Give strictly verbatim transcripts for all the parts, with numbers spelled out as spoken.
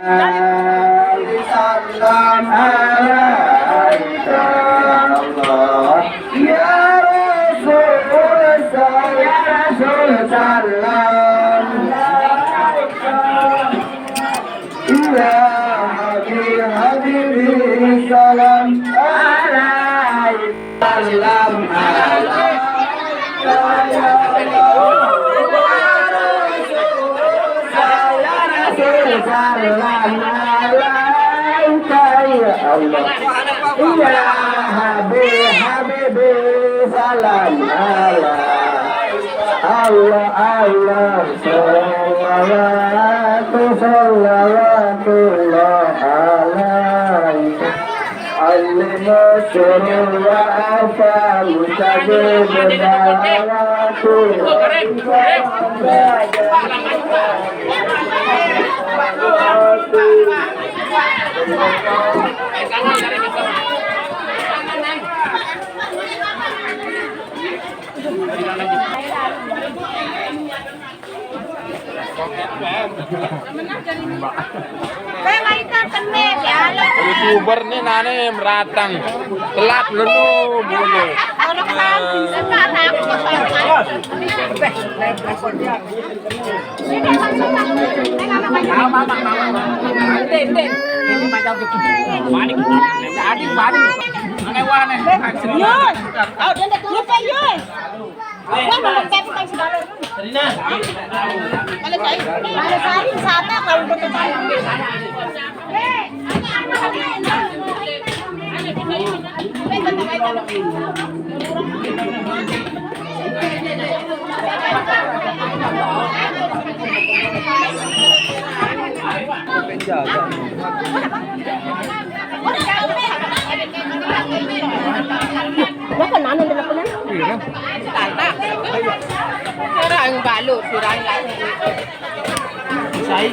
Salam alaika Allah, ya Rasul, ya Rasul, salam. Ya Habib, Habibi, salam alaika. Salam alaika ya Rasul, ya Rasul, salam alaika ya Allah. Ya Habib, Habibi, salam alaika. Allah, Allah, salawatu, salawatullah alaika. Alimu sirri wa akhfa, mustajib da'wati. Youtuber nih nane meratang. Telat lenu mulu. Balik, balik. Aneh, aneh. Yus. Yus, Yus. Wah, nomor satu kan si Balon. Kalau saya, kalau saya wisata, kalau udah ke sana. Wah, kan mana udah lakukan? Iya kan? Tata. Orang balut, orang lain. Sai.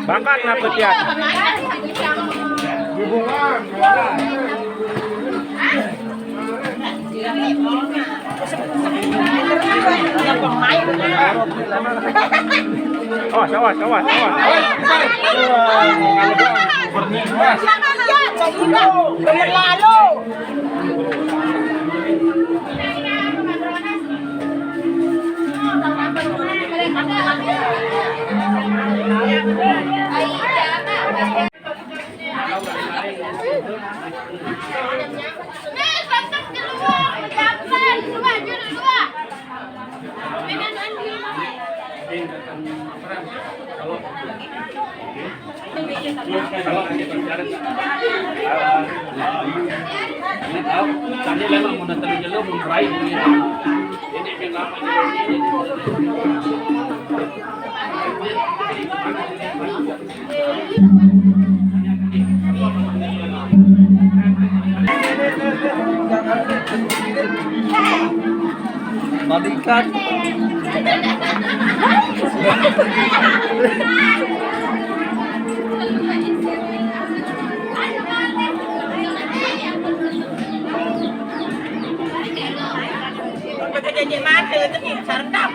Bangkat napa tiat? Awas, awas, awas, awas, awas. Lalu. Malikat.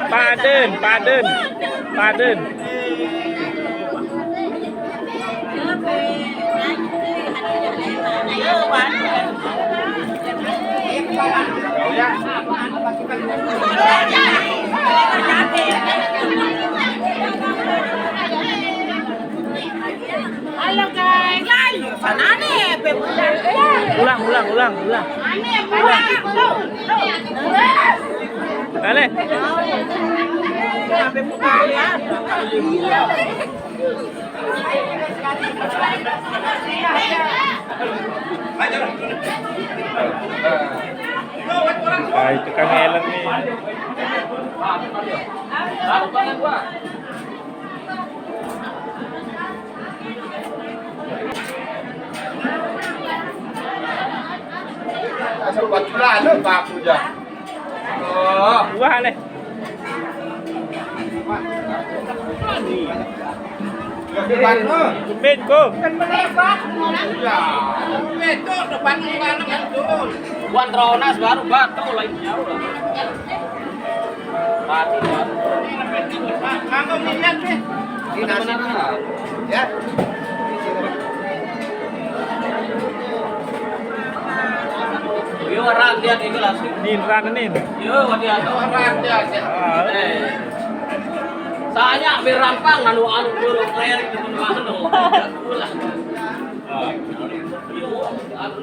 Paden, paden, paden. Halo guys. Lai, sanane, Beb. Ulang, ulang, ulang, ulang. Ane, ulang. Tuh, tuh. Balik. Sampai buka ya. Ay, itu kan Ellen nih. Asal batu lalu baku dah. Oh. Wah, nih. Tumben, Ko. Buat Ronas baru batu lagi jauh lah. Mati, Bang. Kanggo ngeliat nih. Ini nasi. Ya. Yo, orang dia di kelas. Nin, ran, nin. Yo, dia orang dia. Ah. Eh. Saya berampang anu anu dulu player di mana? Pulang. Yo, anu.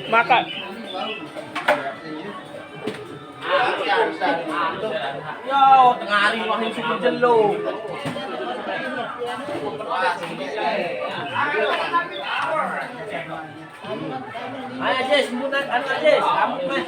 Makan. Yo, tengah hari wah super jelo. Ayo, Jess, anu, Jess, kamu, Mas.